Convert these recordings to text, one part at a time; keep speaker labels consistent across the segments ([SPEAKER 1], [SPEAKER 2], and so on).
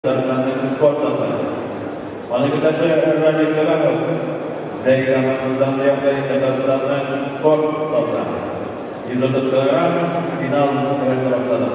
[SPEAKER 1] Татарстанның спорт остасы. Аның көтәше Радик Сәлахов, Зәй командасыннан яклый Татарстанның спорт остасы. 130 килограмм финал көрәше башлады.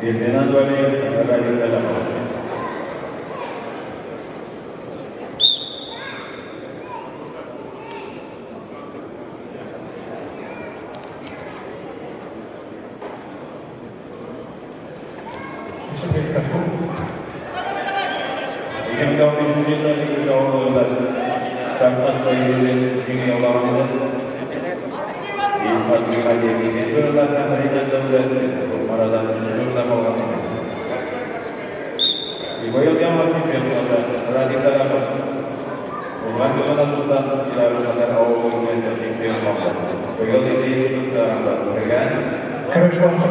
[SPEAKER 1] Фердинанд Валиев, Радик Сәлахов. 2015 елда икенче авырлыгында Тархан Фәйзуллин җиңү яулаган иде. Илфат Михалиев икенче урында һәм Ринат Дәүләтшин Кукмарадан өченче урында калган иде. Быел яңа чемпион булачак Радик Сәлахов. Узган елгы да 90 килограмм кадәр авырлык буенча чемпион булды. Быел инде 130 килограммда сикергән.
[SPEAKER 2] Көрәш барышы.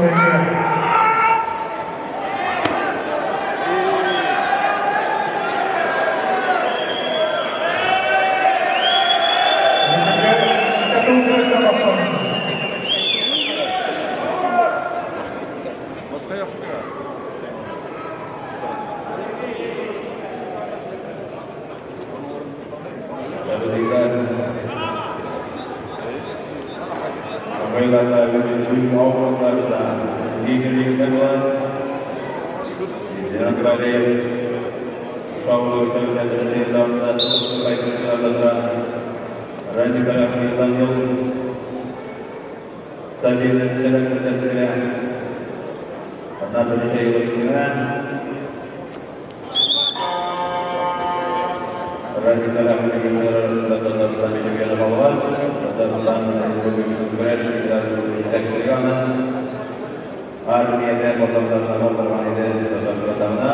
[SPEAKER 1] Соңгы елларда бөтен авырлыкларда лидер егетләр була. Фердинанд Валиев авырлык өлкәсендә елларында позицияләрдә тора. Радик Сәлахов елдан ел стабиль нәтиҗәләр күрсәтеп килә. Аннан берничә ел элек җиңә. Радик Сәлахов егетләр арасында Татарстан чемпионы булгач, Татарстан Республикасы көрәш федерациясе җитәкчелеге аны армиядә ватандарына калдырган иде Татарстанда.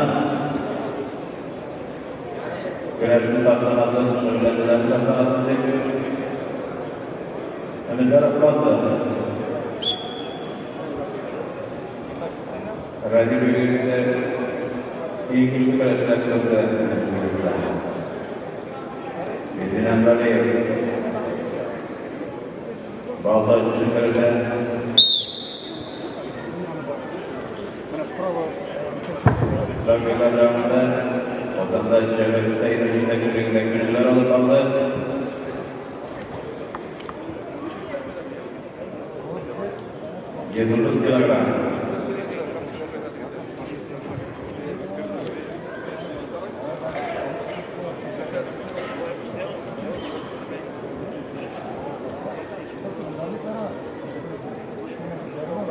[SPEAKER 1] Көрәшнең тантанасын, шөгыльләнүләрнең тантанасын дип өметләр акланды. Радик бүгенге иң көчле көрәшчеләрнең берсе республикада. Фердинанд Валиев. Балтач өчен көрәшә. Соңгы еллар дәвамында Казанда Җәмил Хөсәенов җитәкчелегендә күнегүләр алып барды. 130 килограмм.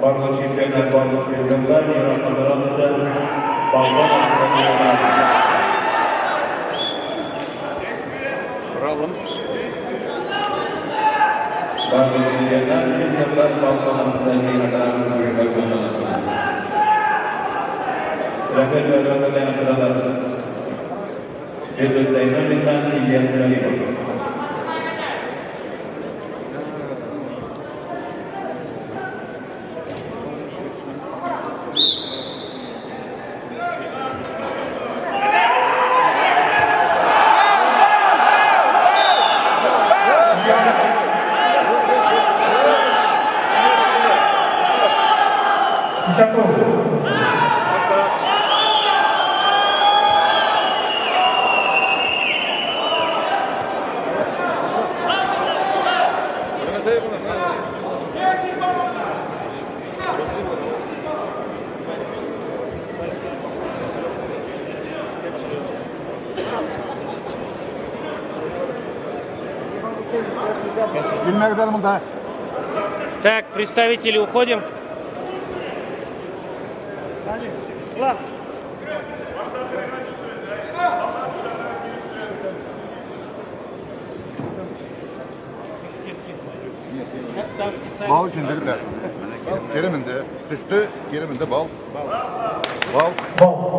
[SPEAKER 1] Барлык чемпионнар, барлык призерлар еракландыра алмыйча балкон астында җыелган.
[SPEAKER 3] Правым.
[SPEAKER 1] Барлык чемпионнар, призерлар балкон астында җыелган бүгенге тантанасына. Рәхмәт әзерләнеп торалар. Фирдүс Зәйнуллин һәм Ильяс Галимов.
[SPEAKER 2] Исәтов.
[SPEAKER 4] Так, представители, уходим.
[SPEAKER 3] Bal için dediler. Keriminde düştü, keriminde bal. Bal.
[SPEAKER 2] Bal.